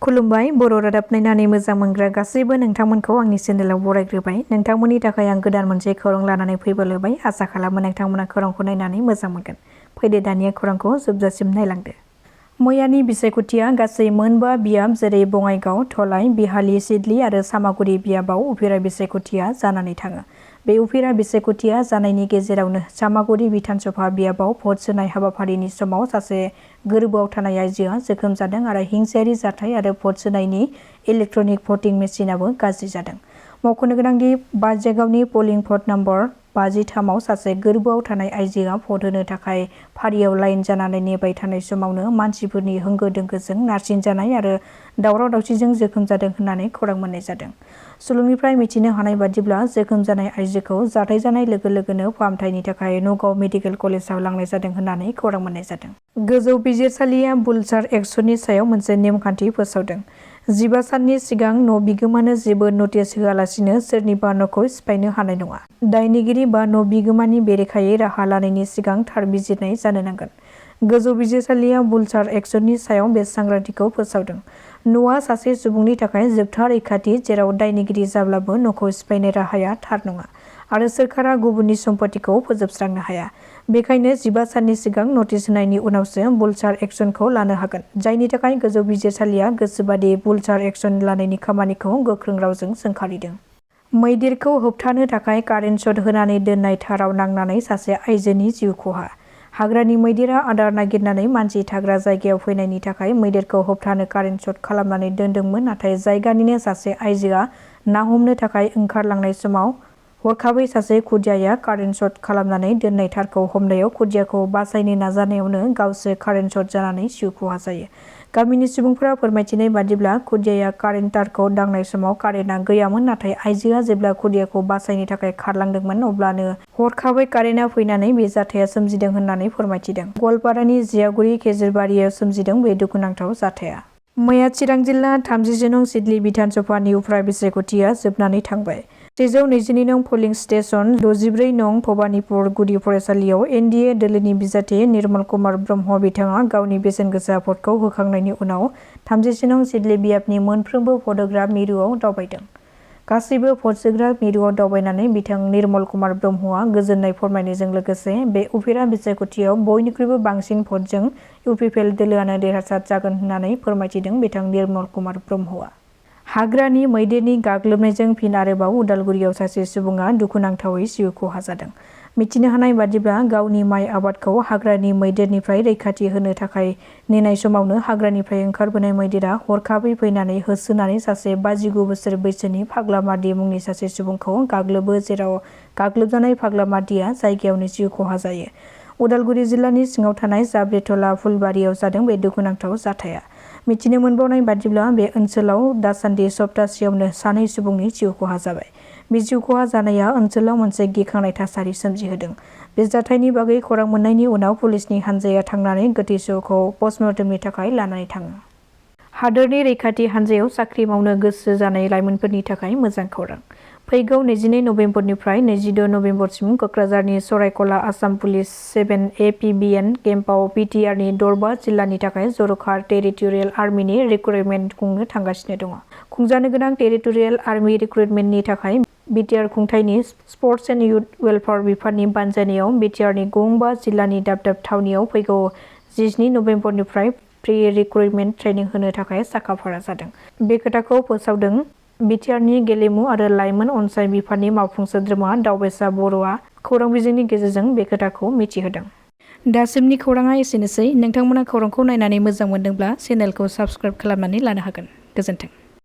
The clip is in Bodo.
खुलुमबाय बर' रादाब नायनानै मोजां मोनग्रा गासैबो नोंथांमोनखौ आंनि चेनेलाव बरायग्रोबाय। नोंथांमोननि थाखाय आं गोदान मोनसे खौरां लानानै फैबोलायबाय। आसा खालामो नोंथांमोना खौरांखौ नायनानै मोजां मोनगोन। फैदो दानिया खौरांखौ जोबजासिम नायलांदो। मैयानि बिसायख'थिया गासै मोनबा बियाब जेरै बङाइगाव, धलाई, बिहाली, सिडली आरो सामागुरि बियाबाव उफेरा बिसायख'थिया जानानै थाङो। बे उफेरा बिसायख'थिया जानायनि गेजेरावनो सामागुरि बिधानसभा बियाबाव भट सोनाय हाबाफारिनि समाव सासे गोरबोआव थानाय आइजोआ जोखोम जादों आरो हिंसायारि जाथाय आरो भट सोनायनि इलेक्ट्रनिक भटिं मेसिनाबो गाज्रि जादों। मख'नो गोनांदि बाजेगावनि पलिं भट नम्बर 53आव सासे गोरबोआव थानाय आइजोआ भट होनो थाखाय फारियाव लाइन जानानै नेबाय थानाय समावनो मानसिफोरनि होंगो दोंगोजों नारसिनजानाय आरो दावराव दावसिजों जोखोम जादों होननानै खौरां मोननाय जादों। सुलुंनिफ्राय मिथिनो हानाय बादिब्ला जोखोम जानाय आइजोखौ जाथाय जानाय लोगो लोगोनो फाहामथायनि थाखाय नगाव मेडिकेल कलेजाव लांनाय जादों होननानै खौरां मोननाय जादों। गोजौ बिजिरसालिया बुलचार एक्सननि सायाव मोनसे नेमखान्थि फोसावदों। 15 साननि सिगां न' बिगोमानो जेबो नटिस होआलासिनो सोरनिबा न'खौ सिफायनो हानाय नङा। दायनिगिरि बा न' बिगोमानि बेरेखायै राहा लानायनि सिगां थार बिजिरनाय जानो नांगोन। गोजौ बिजिरसालिया बुलचार एक्सननि सायाव बे सांग्रांथिखौ फोसावदों। न'आ सासे सुबुंनि थाखाय जोबथा रैखाथि जेराव दायनिगिरि जाब्लाबो न'खौ सिफायनाय राहाया थार नङा आरो सोरखारा गुबुननि सम्पतिखौ फोजोबस्रांनो हाया। बेखायनो 15 साननि सिगां नटिस होनायनि उनावसो बुलचार एक्सनखौ लानो हागोन, जायनि थाखाय गोजौ बिजिरसालिया गोसोबादि बुलचार एक्सन लानायनि खामानिखौ गोख्रों रावजों सोंखारिदों। मैदेरखौ होबथानो थाखाय कारेन्ट शट होनानै दोननाय थाराव नांनानै सासे आइजोनि जिउ खहा। हाग्रानि मैदेरा आदार नागिरनानै मानसि थाग्रा जायगायाव फैनायनि थाखाय मैदेरखौ होबथानो कारेन्ट शट खालामनानै दोनदोंमोन, नाथाय जायगानिनो सासे आइजोआ ना हमनो थाखाय ओंखारलांनाय समाव हरखाबै सासे खुदियाया कारेन्ट शट खालामनानै दोननाय थारखौ हमनायाव खुदियाखौ बासायनो नाजानायावनो गावसो कारेन्ट शट जानानै जिउ खहा जायो। गामिनि सुबुंफोरा फोरमायथिनाय बादिब्ला खुदियाया कारेन्ट तारखौ दांनाय समाव कारेन्टआ गैयामोन, नाथाय आइजोआ जेब्ला खुदियाखौ बासायनो थाखाय खारलांदोंमोन अब्लानो हरखाबै कारेन्टआ फैनानै बे जाथाया सोमजिदों होननानै फोरमायथिदों। गवालपारानि जियागुरि खेजुरबारियाव सोमजिदों बे दुखुनांथाव जाथाया। मैया चिरां जिल्ला 37 नं सिडली बिधानसभानि उफ्रा बिसायख'थिया जोबनानै थांबाय। 322 नं पलिं स्टेशन 64 नं भबानिपुर गुदि फरायसालियाव एनडिए दोलोनि बिजाथि निर्मल कुमार ब्रह्म बिथाङा गावनि बेसेनगोसा भटखौ होखांनायनि उनाव 37 नं सिडली बियाबनि मोनफ्रोमबो भट होग्रा मिरुआव दावबायदों। गासैबो भट सोग्रा मिरुआव दावबायनानै बिथां निर्मल कुमार ब्रह्मआ गोजोननाय फोरमायनायजों लोगोसे बे उफेरा बिसायख'थियाव बयनिख्रुइबो बांसिन भटजों इउपिपिएल दोलोआनो देरहासार जागोन होननानै फोरमायथिदों बिथां निर्मल कुमार ब्रह्मआ। हाग्रानि मैदेरनि गाग्लोबनायजों फिन आरोबाव उदालगुरियाव सासे सुबुङा दुखुनांथावै जिउ खहा जादों। मिथिनो हानाय बादिब्ला गावनि माइ आबादखौ हाग्रानि मैदेरनिफ्राय रैखाथि होनो थाखाय नेनाय समावनो हाग्रानिफ्राय ओंखारबोनाय मैदेरा हरखाबै फैनानै होसोनानै सासे 59 बोसोर बैसोनि फाग्ला मार्दि मुंनि सासे सुबुंखौ गाग्लोबो, जेराव गाग्लोबजानाय फाग्ला मार्दिया जायगायावनो जिउ खहा जायो। उदालगुरि जिल्लानि सिङाव थानाय जाब्रेथला फुलबारियाव जादों बे दुखुनांथाव जाथाया। मिथिनो मोनबावनाय बादिब्ला बे ओनसोलाव दासान्दि सप्तासेयावनो 2 सुबुंनि जिउ खहा जाबाय। बे जिउ खहा जानाया ओनसोलाव मोनसे गिखांनाय थासारि सोमजिहोदों। बे जाथायनि बागै खौरां मोननायनि उनाव पुलिसनि हानजाया थांनानै गोथै सहखौ पस्टमर्टेमनि थाखाय लानानै थाङो। हादोरनि रैखाथि हानजायाव साख्रि मावनो गोसो जानाय लाइमोनफोरनि थाखाय मोजां खौरां। फैगौ 22 नबेम्बरनिफ्राय 26 नबेम्बरसिम कक्राझारनि सरायकला आसाम पुलिस 7 APBN केम्पआव बिटिआरनि दरबा जिल्लानि थाखाय जर'खा टेरिटरियेल आर्मिनि रिक्रुटमेन्ट खुंनो थांगासिनो दङ। खुंजानो गोनां टेरिटरियेल आर्मि रिक्रुटमेन्टनि थाखाय बिटिआर खुंथायनि स्पर्टस एन्ड इयुथ वेलफेयार बिफाननि बानजायनायाव बिटिआरनि गंबा जिल्लानि दाब दाब थावनियाव फैगौ 17 नबेम्बरनिफ्राय प्रि रिक्रुटमेन्ट ट्रेनिं होनो थाखाय साखाफारा जादों। बे खोथाखौ फोसावदों बिटिआरनि गेलेमु आरो लाइमोन अनसाय बिफाननि मावफुं सोद्रोमा दावबायसा बर'आ खौरां बिजोंनि गेजेरजों बे खोथाखौ मिथिहोदों। दासिमनि खौराङा एसेनोसै। नोंथांमोना खौरांखौ नायनानै मोजां मोनदोंब्ला चेनेलखौ साबस्क्राइब खालामनानै लानो हागोन। गोजोन्थों।